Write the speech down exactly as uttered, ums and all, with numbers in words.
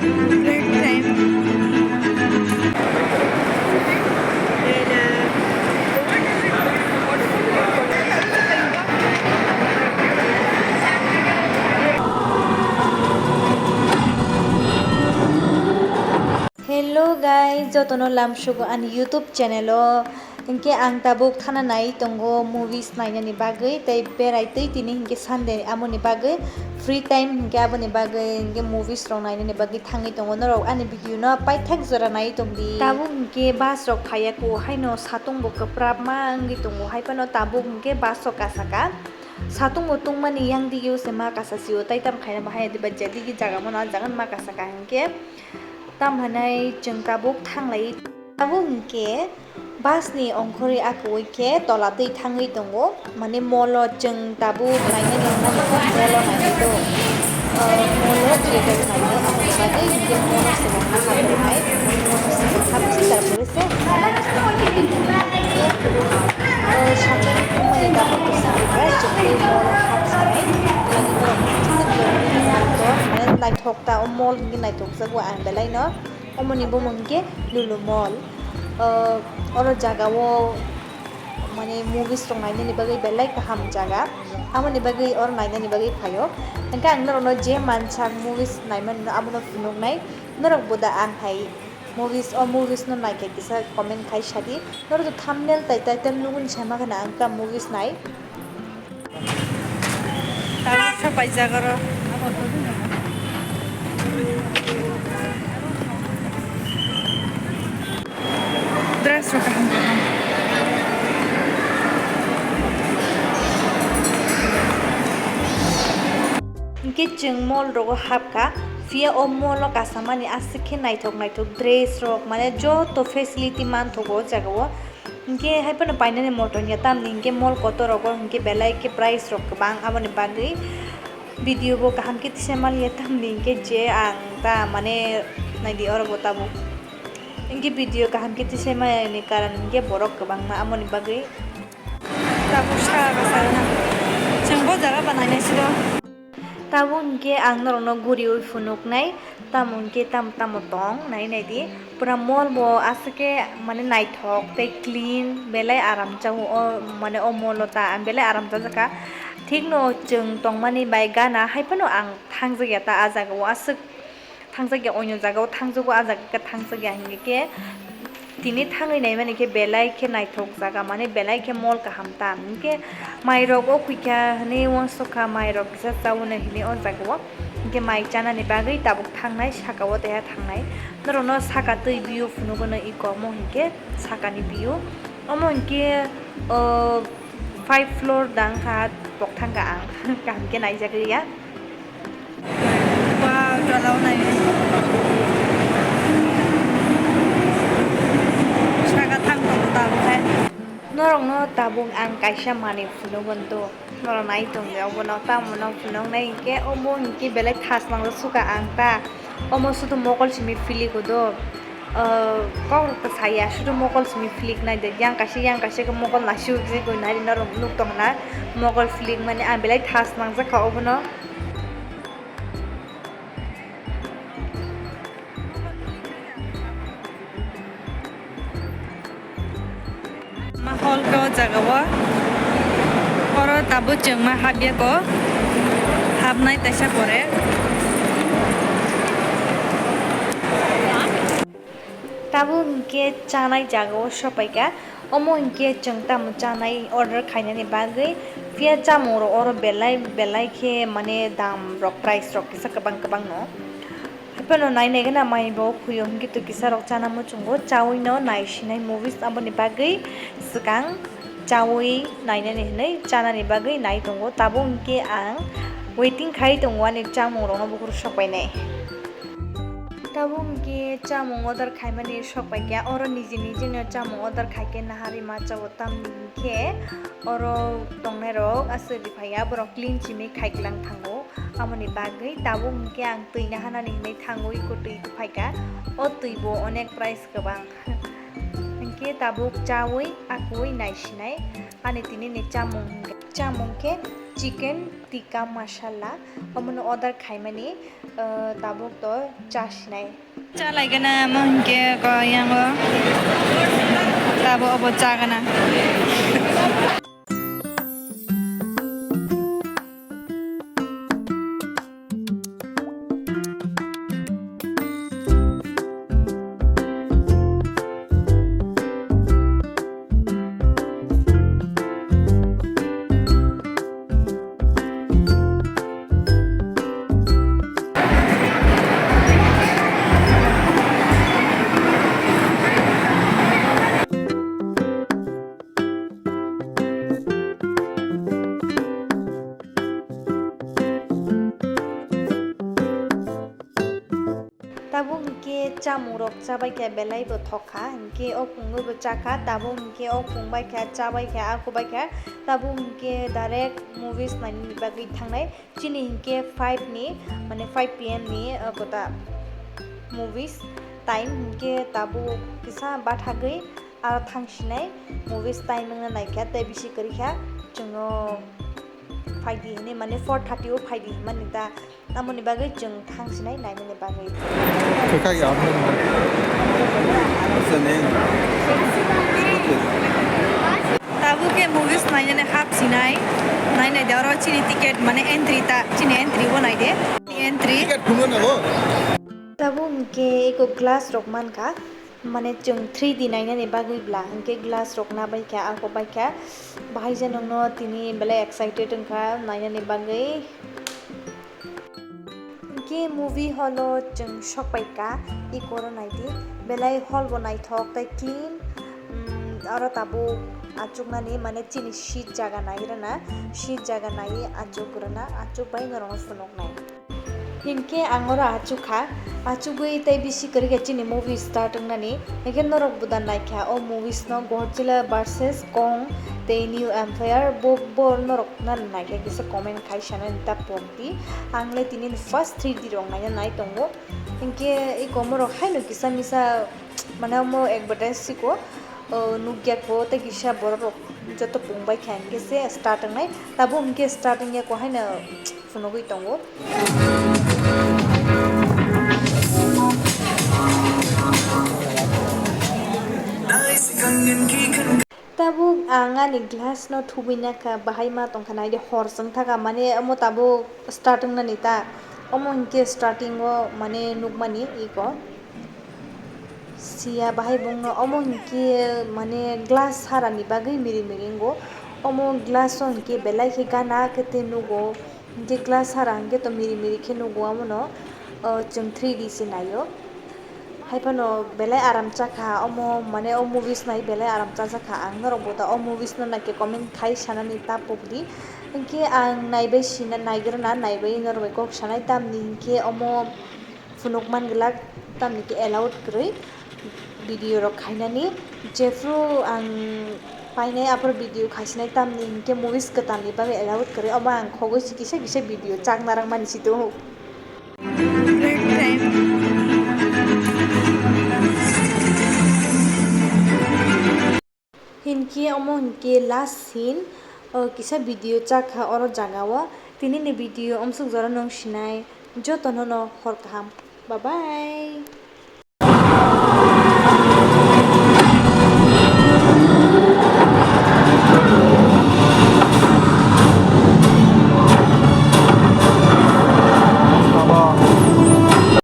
Third time. Hello guys, jotono lamsugo ani YouTube channel o. Hinkhe ang tabuk thana nai tongo movies nainani bagwi, tei berai twi tini hinkhe Sunday, amoni bagwi free time hinkhe aboni bagwi hinkhe movies rok nainani bagwi thangwi tongo. Norok ani video no paithak jora nai tongdi. Tabuk hinkhe bus rok phaiya, kuhai no satung bo kwprap ma wngwi tongo, hai phano tabuk hinkhe bus rok kasaka. Satung bo tungmani yang digio se ma kasa sio, tai tam khaina bahai diba je digi jaga mano, ah jaga ma kasaka hinkhe. Tam hinai chwng tabuk thanglai. Tabuk hinkhe bus ni ongkhorwi akwui khe tola twi thangwi tongo. Mane mall o chwng tabuk nainani hwnba mall o nainai do. O mall o theater nainai, aboni bagwi hinkhe mall o se bo ha ha tongnai. Mall o se bo ha busi, tarpore se o satung tungmani tabuk bwskango chwng tei mall o ha bwskanai. Naithok ta o mall hinkhe naithokjago ang belai no. Omoni bumung hinkhe Lulu Mall. O, oro jaga o, mane, movies rok nainani bagwi belai kaham jaga. Amoni bagwi oro nainani bagwi phaio. Hinkhe ang norokno je mansak movies naimani abono phunuknai. Norok bo da ang hai movies, o movies no naikhe kisa comment khai sadi. Norok to thumbnail tai title nugwi sama khana ang kha movies nai. Tabuk sapai jaga ro. Dress rok kaham kaham. Hinkhe chwng mall rogo hapkha, phiya o mall o kasamani aswk khe naithok naithok dress rok, mane joto facility manthogo o jaga o. Hinkhe hai phano painani moto hinkhe tamni hinkhe mall kotor rogo hinkhe belai khe price rok kwbang, aboni bagwi video bo kaham khe tisai manliya tamni hinkhe je ang ta mane naidi oro bo tabuk hinkhe video kaham khe tisai manani karon hinkhe borok kwbangma, aboni bagwi tabuk sa rwchapna chwng bo jaga ba nainai siro. Tabuk hinkhe ang norokno guriui phunuknai, tamo hinkhe tamo tamo tong nai naidi. Pura mall bo aswk khe mane naithok tei clean, belai aram chao o, mane o mall o ta ang belai aram chajakha. Thikno chwng tongmani bai gana hai phano ang thangjakya ta ah jaga o, aswk thangjakya, oino jaga o thangjago, ah jaga khe thangjakya hinkhe khe. Tini thangwi naimani khe belai khe naithok jaga, mane belai khe mall kaham ta. Hinkhe mai rok o khuikha hinwi uansukha, mai rok kisa chaui nai hinwi o jaga o. Hinkhe mai chanani bagwi tabuk thangnai, saka o taiha thangnai. Norokno saka twi view phunukgwno iko omo hinkhe sakani view. Omo hinkhe, o, five floor dang kha, pokthang ka ang kaham khe naijak liya. Wow, jolao nai. Saka thang tongo tabuk hai. Norokno tabuk ang kaisa manwi phunukgwno do. Norok nai tongdi obono, tamo no phunuknai hinkhe omo hinkhe belai thas nang suka ang ta. Omo sudu mokol simi philigo do. Ah, kok rok to saya, sudu mokol simi philik nai de, yang kaisa, yang kaisa khe mokol nasi ujui goi nai norok nuk tong na, mokol philik mani ang belai thas nangjak kha obono. Ma hall khe o jaga o. Oro tabuk chwng ma hapya kho. Hapnai taisa pore. Tabuk hinkhe chanai jaga o sopaikha. Omo hinkhe chwng tamo chanai order khainani bagwi. Phiya chamung rok oro belai belai khe mane dam rok, price rok kisa kwbang kwbang no. Haiphano nai nai gana mai bo khuyo hinkhe twi kisa rok chana muchungo, chaui no nai sinai movies aboni bagwi swkang chaui nainani hinwi chanani bagwi nai tongo. Tabuk hinkhe ang waiting khai tongo ani chamung rokno bukhuk sok painai. Tabuk hinkhe chamung order khaimani sok paikha, oro niji niji no chamung order khaikhe naharwi ma chao tamni hinkhe oro tongnai rok aswk phaiya, borok clean simi khaiklang thango. Amoni bagwi tabuk hinkhe ang twi naharnani hinwi thangwi kwtwi phaikha. O twi bo onek price kwbang. Hinkhe Khe tabuk chawi akui naisinai ani tini ni chamung hwnkhe, chamung khe chicken tikka masala, omono order khaimani, ah, tabuk to chasinai. Chalaigana mo hwnkhe ko yango tabuk obo chagana. Tabuk hwnkhe chamungrok chabaikha belaibo thokha, hwnkhe o pungwibo chakha, tabuk hwnkhe o pungbaikha, chabaikha, akubaikha, tabuk hwnkhe direct movies nainani bagwi thangnai. Chini hwnkhe five ni, mane five P M ni, uh, kota movies time hwnkhe tabuk kisa bathagwi aro thangsinai movies time wngna naikha tei bisi kwrwikha chwngno phaidi hinwi mane four thirty o phaidi hinmani ta. Tamoni bagwi chwng thangsinai nainani bagwi. Kwkhak ya, amrwng. Asa neng. Tabuk khe movies nainani hap sinai. Nainai de oro chini ticket mane entry ta, chini entry bo nai de. Entry. Ticket phunukna bo. Tabuk hwnkhe eko glass rok mankha. Mane chwng three D nainani bagwi bla hwnkhe glass rok nabaikha, ako baikha. Bahai je nokno tini belai excited wngkha nainani bagwi. Hwnkhe movie hall o chwng sokpaikha, eko ro naidi belai hall bo naithok tei clean. Oro tabuk achuknani mane chini seat jaga nai rwna, seat jaga nai achuk rwna, achuk bai norokno phunuknai. Hinkhe ang oro achukha, achugwi tei bisi kwrwikha chini movie start wngnani. Hinkhe norok bo da naikha o movies no Godzilla versus Kong tei New Empire bo, bo norok nang naikha kisa comment khai sanani ta pokdi. Ang le tini first three D rok naina nai tongo. Hinkhe eko morok haino kisa misa mane omo advertise siko, o, nukya ko tei kisa borok rok joto pung bai kha hinkhe se start wngnai. Tabuk hinkhe start wngya ko haino phunugwi tongo. Tabuk ang ani glass no thubui nakha, bahai ma tongkha naidi hor chwng thaka, mane omo tabuk start wngnani ta, omo hinkhe starting o mane nukmani iko. Siya bahai bongno omo hinkhe mane glass harani bagwi miri miri wngo. Omo glass o hinkhe belai khe gana khe tei nugo. Hinkhe glass hara hinkhe to miri miri khe nugo omono, o, chwng three D se naio. Haiphano belai aram chakha omo, mane o movies nai belai aram chajakha ang. Norokbo da o movies no naikhe comment khai sanani ta pokdi. Hinkhe ang naibai sina, naigrana, naibai norok bai kok sanai tamni hinkhe omo phunuk man glak, tamni khe allowed kwrwi video rok khainani. Jephru ang painai aphuru video khaisinai, tamni hinkhe movies kwtalni bagwi allowed kwrwi, omo ang khogwi se kisa kisa video chak narwkmani si tongo. Hinkhe omo hinkhe last scene, o, kisa video chakha oro jaga o. Tini ni video omsuk jora nung sinai, jotono no hor kaham. Bye bye.